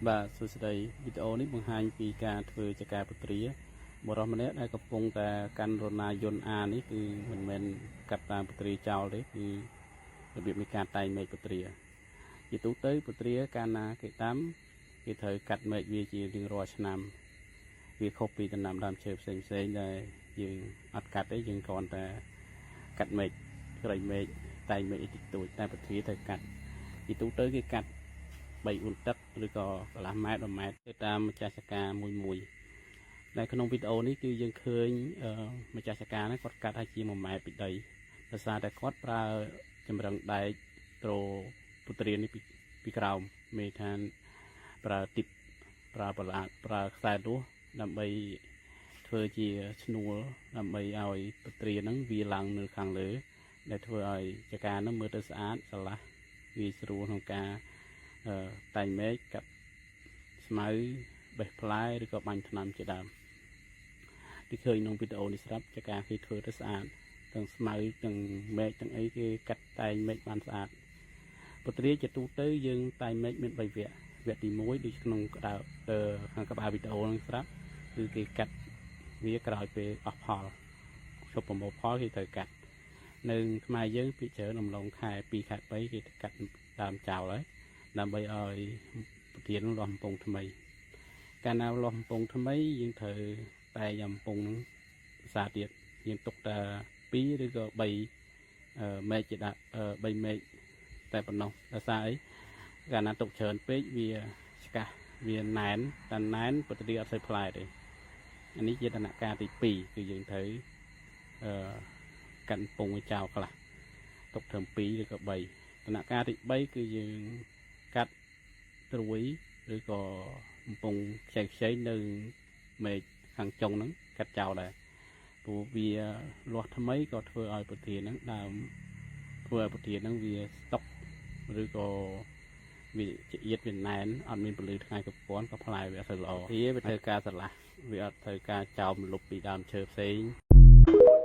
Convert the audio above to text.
បាទសួស្តីវីដេអូនេះបង្ហាញពីការធ្វើចការពុទ្រាបុរសម្នាក់ដែលកំពុងតែកាន់រណាយន្តអានេះគឺមិនមែនកាត់តាមពុទ្រាចោលទេគឺរបៀបនៃការតែងមែកពុទ្រាជាទូទៅពុទ្រាកាលណាគេដាំគេត្រូវកាត់មែកវាជារៀងរាល់ឆ្នាំវាខុសពីដំណាំដើមឈើផ្សេងផ្សេងៗដែលយើងអត់កាត់ទេយើងគ្រាន់តែកាត់មែកក្រៃមែកតែងមែកអីតិចតួចតែពុទ្រាត្រូវកាត់ជាទូទៅគេកាត់ 3 4ទឹកឬក៏កន្លះម៉ែត្រ1ម៉ែត្រទៅតាមម្ចាស់ចការមួយមួយដែលក្នុងវីដេអូនេះគឺយើងឃើញម្ចាស់ចការហ្នឹងគាត់កាត់ឲ្យជា1ម៉ែត្រពីដីដោយសារតែគាត់ប្រើចម្រឹងដែកត្រូពុទ្រានេះពីពីក្រោមមេថាប្រើទីបប្រើប្រឡាប្រើខ្សែលួសដើម្បីធ្វើជាឈ្នួលដើម្បីឲ្យពុទ្រាហ្នឹងវាឡើងនៅខាងលើ ដែលធ្វើឲ្យចការហ្នឹងមើលទៅស្អាតស្រឡះងាយស្រួលក្នុងការ តែងមែកកាត់ស្មៅបេះផ្លែឬក៏បាញ់ថ្នាំជាដើមទីឃើញក្នុងវីដេអូនេះស្រាប់ចការគេធ្វើទៅស្អាតទាំងស្មៅទាំងមែកទាំងអីគេកាត់តែងមែកបានស្អាតពុទ្រាជាទូទៅយើងតែងមែកមាន3វគ្គវគ្គទី1ដូចក្នុងក្តៅខាងក្បាលវីដេអូហ្នឹងស្រាប់គឺគេកាត់វាក្រោយពេលអស់ផលឈប់ប្រមូលផលគេត្រូវកាត់នៅខ្មែរយើងពីច្រើនអំឡុងខែ2ខែ3គេកាត់ដើមចោលហើយ ដើម្បីឲ្យប្រធានលាស់កំពង់ថ្មី កាលណាលាស់កំពង់ថ្មីយើងត្រូវតែងកំពង់ហ្នឹងភាសាទៀតយើងទុកតែ2ឬក៏3មែកជាដាក់3មែកតែប៉ុណ្ណោះដោយសារអីកាលណាទុកច្រើនពេកវាឆ្កាស់វាណែនតែណែនពុទ្ធិអត់សូវផ្លែទេអានេះជាដំណាក់កាលទី2គឺយើងត្រូវអឺកាត់កំពង់ឲ្យចោលខ្លះទុកត្រឹម2ឬក៏3ដំណាក់កាលទី3គឺយើងកាត់ត្រួយឬក៏កំពង់ខ្ចីខ្ចីនៅមែកខាងចុងហ្នឹងកាត់ចោលដែរព្រោះវាលាស់ថ្មីក៏ធ្វើឲ្យប្រធានហ្នឹងដើមធ្វើឲ្យប្រធានហ្នឹងវាស្តុកឬក៏វាចៀតវាណែនអត់មានពន្លឺថ្ងៃគ្រប់គ្រាន់ក៏ផ្លែវាអត់សូវល្អវាត្រូវការស្រឡះវាអត់ត្រូវការចោមលុបពីដើមឈើផ្សេង។